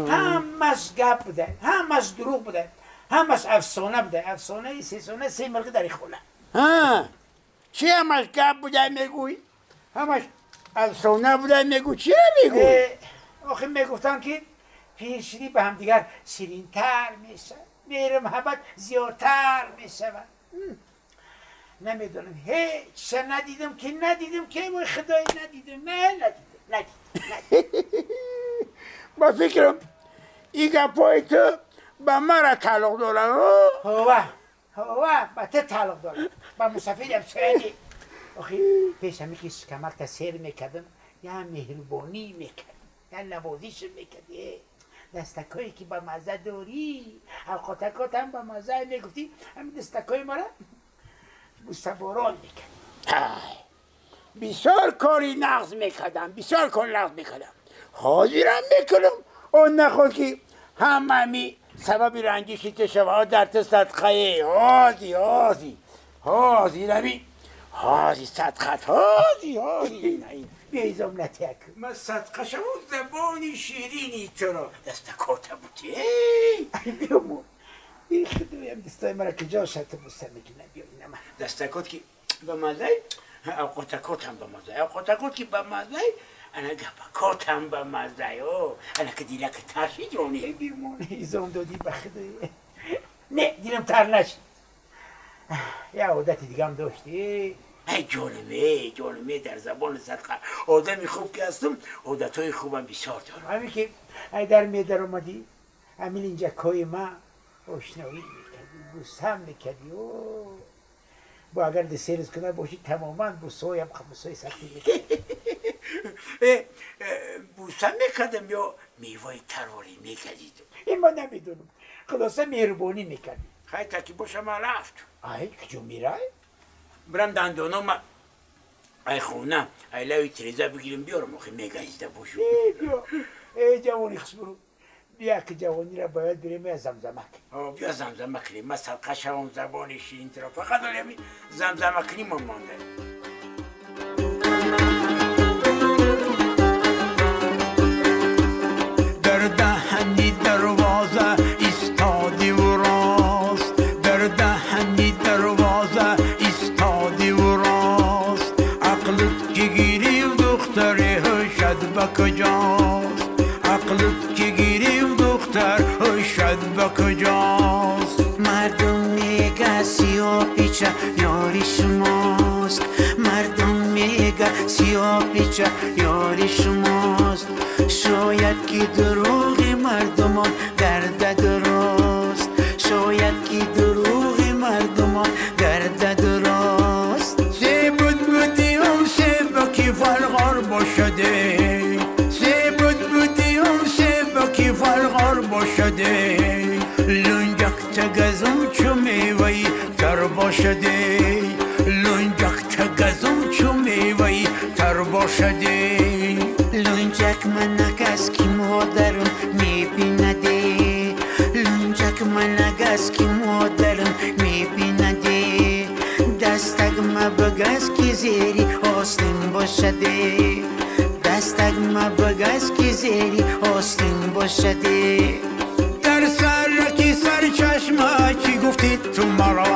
همش گپ بوده، همش دروغ بوده، همش افسانه بوده. افسانه سه سانه سه مرغ در خونه. ها چی همش گپ بوده میگوی؟ همش افسانه بوده میگوی؟ چی میگوی؟ آخه میگفتن که پیر شدی به همدیگر شیرین‌تر میشه، مهر محبت زیادتر میشه. نمیدونم، هیچ ندیدم که ندیدم که وای خدای ندیدم، نه ندیدم ندیدم. با فکرم این گپای تو به مرا تعلق داره. هوا هوا به تو تعلق داره، به مسافر افسانه. آخه پیش همی که شکمک تا سیر میکردم، یا مهربانی میکردم یا نوازش میکردی. دستکایی که به مزه داری، اوقاتکات هم به مزه میگفتی، همین دستکای مرا بوسه باران میکرد. بسیار کاری نقض میکردم، بسیار کاری نقض میکردم، حاضرم میکنم. اون نخود که همه سبب رنجشی تو شوه در تو صدقه. هازی هازی هازی نمی هازی صدقت هازی هازی. بیزم نتیک من صدقه شو زبانی شیرینی تو را دست کاته بودی. بیامو بی خدایم دستای مرا کجا شد بوسه میکنه. بیا اینم دستکات که به مزه، اوقاتکات هم به مزه، اوقاتکات که به مزه، انا گپکات هم به مزه. انا که دیلک ترشی جانی بیمون ایزام دادی به خدای. نه دیلم تر نشد، یه عادت دیگه هم داشتی. ای جانمه جانمه، در زبان صدقه آدمی خوب که هستم، عادتهای خوبم بسیار دارم. همین که ای در میدر اومدی، همین اینجا کای ما آشنایی میکردی، بوسم میکردی. با اگر دسیرز کنه باشی تماما بوسایم بوسای سختی میکردی. بوسم میکردم یا میوه ترواری میکردید؟ این ما نمیدونم، خلاصه مهربانی میکردی. خیلی تکی باشم من رفت. ای کجا میرای؟ برم دندانم ای خونه ای لوی تریزه بگیرم بیارم. آخه میگزیده باشم. بیا ای جوانی خس برو، بیا که جوانی را باید بریم یا زمزمه کنیم. بیا زمزمه کنیم. من صدقه شوم زبان شیرین ترا، فقط حالا زمزمه کنیم من مانده. در دهنی دروازه ایستادی و راست، در دهنی دروازه ایستادی و راست، عقلت که گیری و دختری هشت به کجاست؟ عقلت که گیری و دختر هشت به کجاست؟ مردم میگه سیاه پیچه یاری شماست، مردم میگه سیاه پیچه یاری شماست، شاید که دروغ مردمان گرده درست، شاید که دروغ مردمان گرده درست. سه بود بودیم سه بکی فرغار باشده، سه بود بودیم سه بکی فرغار باشده، لنجک تگزم چو میوهی تر باشده، لنجک تگزم چو میوهی تر باشده. لنجک منگز که مادرم میبینده، لنجک منگز که مادرم میبینده، دستک ما بگز که زیری آستین باشده، دستک ما بگز که زیری آستین باشده. در سر کی سر چشمه چی گفتی تو مرا،